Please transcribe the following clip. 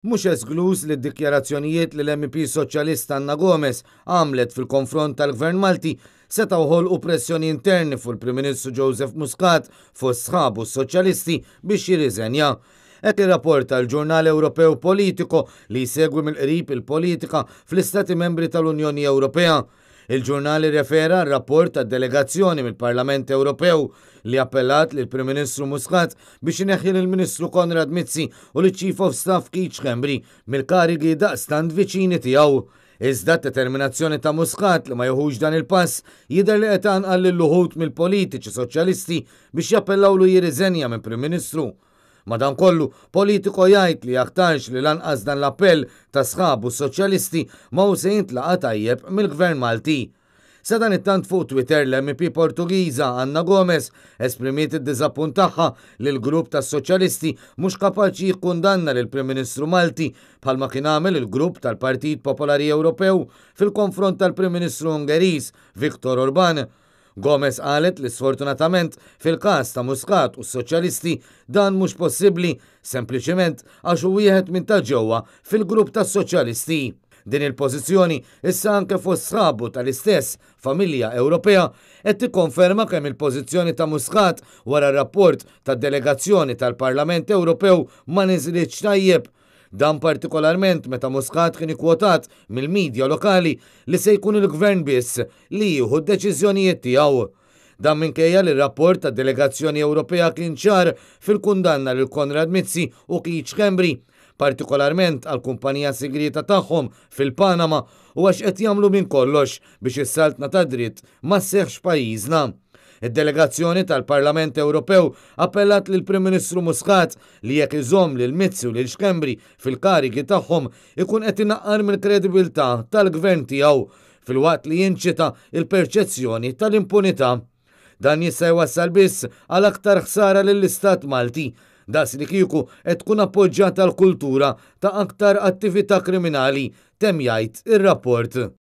Mhux eskluż li d-dikjarazzjonijiet li l-MEP Soċjalista Anna Gomes għamlet fil-konfront tal-Gvern Malti setgħu ħolqu pressjoni interni fuq il-Prim Ministru Joseph Muscat fost sħabu s-Soċjalisti biex jirriżenja. Hekk irrapporta l-ġurnal Ewropew Politico li jsegwi mill-qrib il-politika fl-Istati Membri tal-Unjoni Ewropea. Il-ġurnal irrefera għar-rapport tad-delegazzjoni mill-Parlament Ewropew li appellat lill-Prim Ministru Muscat biex ineħħi lill-Ministru Konrad Mizzi u liċ-Chief of Staff Keith Schembri mill-karigi daqstant viċini tiegħu. Iżda d-determinazzjoni ta' Muscat li ma jieħux dan il-pass jidher li qed tqanqal lil uħud mill-politiċi Soċjalisti biex jappellawlu jirriżenja minn Prim Ministru. Madankollu, Politico jgħid li aktarx li lanqas dan l-appell ta' sħabu s-Soċjalisti ma hu se jintlaqa' tajjeb mill-Gvern Malti. Sadanittant fuq Twitter l-MEP Portugiża Anna Gomes esprimiet id-diżappunt tagħha li l-grupp tas-Soċjalisti mhux kapaċi jikkundanna lill-Prim Ministru Malti bħalma kien għamel il-grupp tal-Partit Popolari Ewropew fil-konfront tal-Prim Ministru Ungeriż Viktor Orban. Gomes qalet li sfortunatament fil-każ ta' Muscat u s-Soċjalisti dan mhux possibbli sempliċiment għax hu wieħed minn ta' ġewwa fil-grupp tas-Soċjalisti. Din il-pożizzjoni issa anke fost sħabu tal-istess familja Ewropea qed tikkonferma kemm il-pożizzjoni ta' Muscat wara r-rapport tad-delegazzjoni tal-Parlament Ewropew ma niżlitx tajjeb. Dan partikolarment meta Muscat kien ikkwotat mill-midja lokali li se jkun il-Gvern biss li jieħu d-deċiżjonijiet tiegħu. Dan minkejja li r-rapport tad-delegazzjoni Ewropea kien ċar fil-kundanna lil Konrad Mizzi u Keith Schembri, partikolarment għall-kumpanija sigrieta tagħhom fil-Panama u għax qed jagħmlu minn kollox biex is-saltna tad-dritt ma sseħħx f'pajjiżna. Id-delegazzjoni tal-Parlament Ewropew appellat lill-Prim Ministru Muscat li jekk iżomm lil Mizzi u lil Schembri fil-karigi tagħhom ikun qed inaqqar mill-kredibilità tal-Gvern tiegħu filwaqt li jinċita l-perċezzjoni tal-impunità. Dan jista' jwassal biss għal aktar ħsara lill-Istat Malti, daqs li kieku qed tkun appoġġjata l-kultura ta' aktar attività kriminali, temm jgħid ir-rapport.